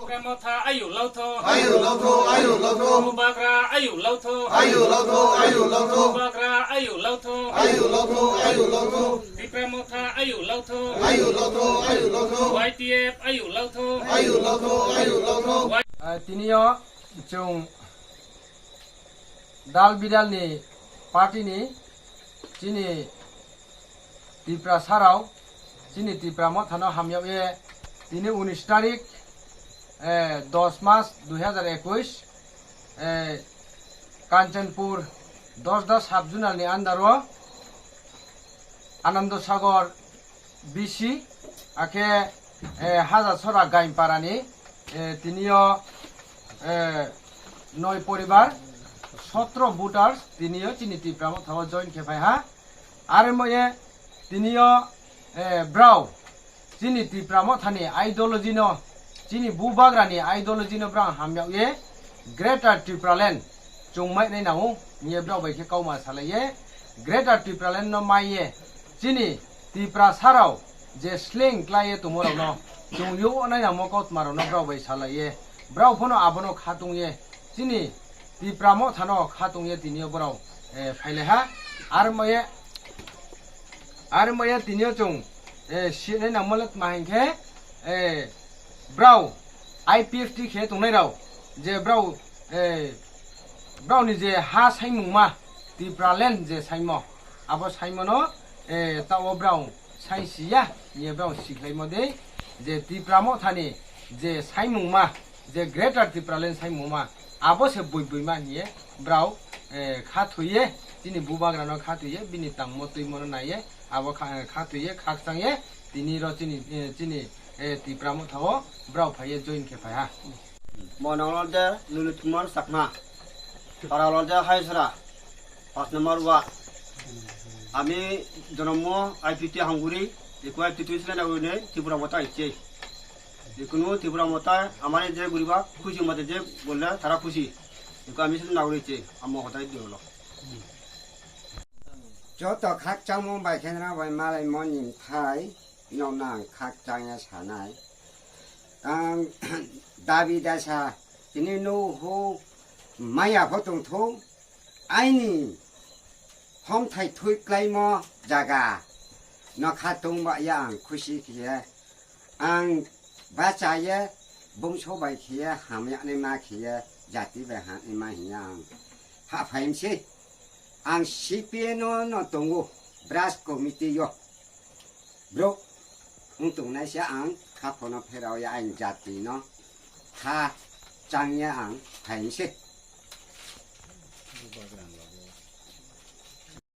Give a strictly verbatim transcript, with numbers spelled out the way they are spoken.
Tipra Motha ayu lautho. Ayu lautho, ayu lautho. Bubagra ayu lautho. Ayu lautho, ayu lautho. Bubagra ayu lautho. Ayu lautho, ayu lautho. Tipra Motha ayu lautho. Ayu lautho, ayu lautho. Y T F ayu lautho. Ayu lautho, ayu lautho. Y- Ah, tini o chwng dal bidal ni party ni chini Tiprasa rok chini Tipra Motha no hamyakye tini unis tarik, eh, dos mas dui hazar ekush, eh, Kanchanpur Dosda sub zonal ni under o Anando Sagar B C, akhe, eh, Haja Sora Gainpara ni, eh, tini o, eh, noi poribar, sotro voters tini o chini Tipra Motha o join khe phai ha. Are moye tini o, eh, brao chini Tipra Motha ni ideology no, chini bubagra ni ideology no brao hamyakye Greater Tipraland chwng mai nai nango, hiye brao bai khe kauma salaiye, Greater Tipraland no maiye, chini Tiprasa rok je sleng klaiye tongma rok no chwng yo nai nangmo kautma rok no brao bai salaiye, brao phano abono khatungye, chini Tipra Motha no khatungye tini o brao, eh, phailai ha, ar moye, ar moye tini o chwng, eh, sinai nangma le tma hinkhe, eh, brao I P F T khe tongnai rao je brao, eh, brao ni je ha saimungma Tipraland je saimo, abo saimo no, eh, ta o brao sai siya, ye brao sikhlaimo de je Tipra Motha ni je saimungma, je Greater Tipraland saimungma, abo se bui buima hiye brao, eh, kha thuye, chini bubagra no kha thuye, bini tangmo twimo no naiye, abo kha, kha thuye, khakchangye, tini ro chini, eh, chini, eh, Tipra Motha o brao phaiye join khe phai ha. Mo nang olode Lulithumar Chakma, para olode Haisra, pas number ward. Ami jonomo I P T Hanguri, eko I P T sila na wine Tipra Motha iche. Ikunu Tipra Motha amare je guriba khushi mate je bolle tara khushi. Eko ami sila na wine iche, amo hotai diolo. Joto khakchangmung bai khe nang bai malai moni thai, nokno ang khakchangya sanai. Ang dabi dasa tini nuhu maya pho tongthung, aini homthai thui klaimo jaga no kha tongba ya ang khusi khiye. Ang bachaye bongso bai khiye hamyaknai ma khiye jati bai hamyaknai ma hiya ang ha phaimse. Ang C P M no, no tongo, branch committee yo. Bro, wng tongnai se ang kha phono pherao ya ang jati no kha changya ang phaimse.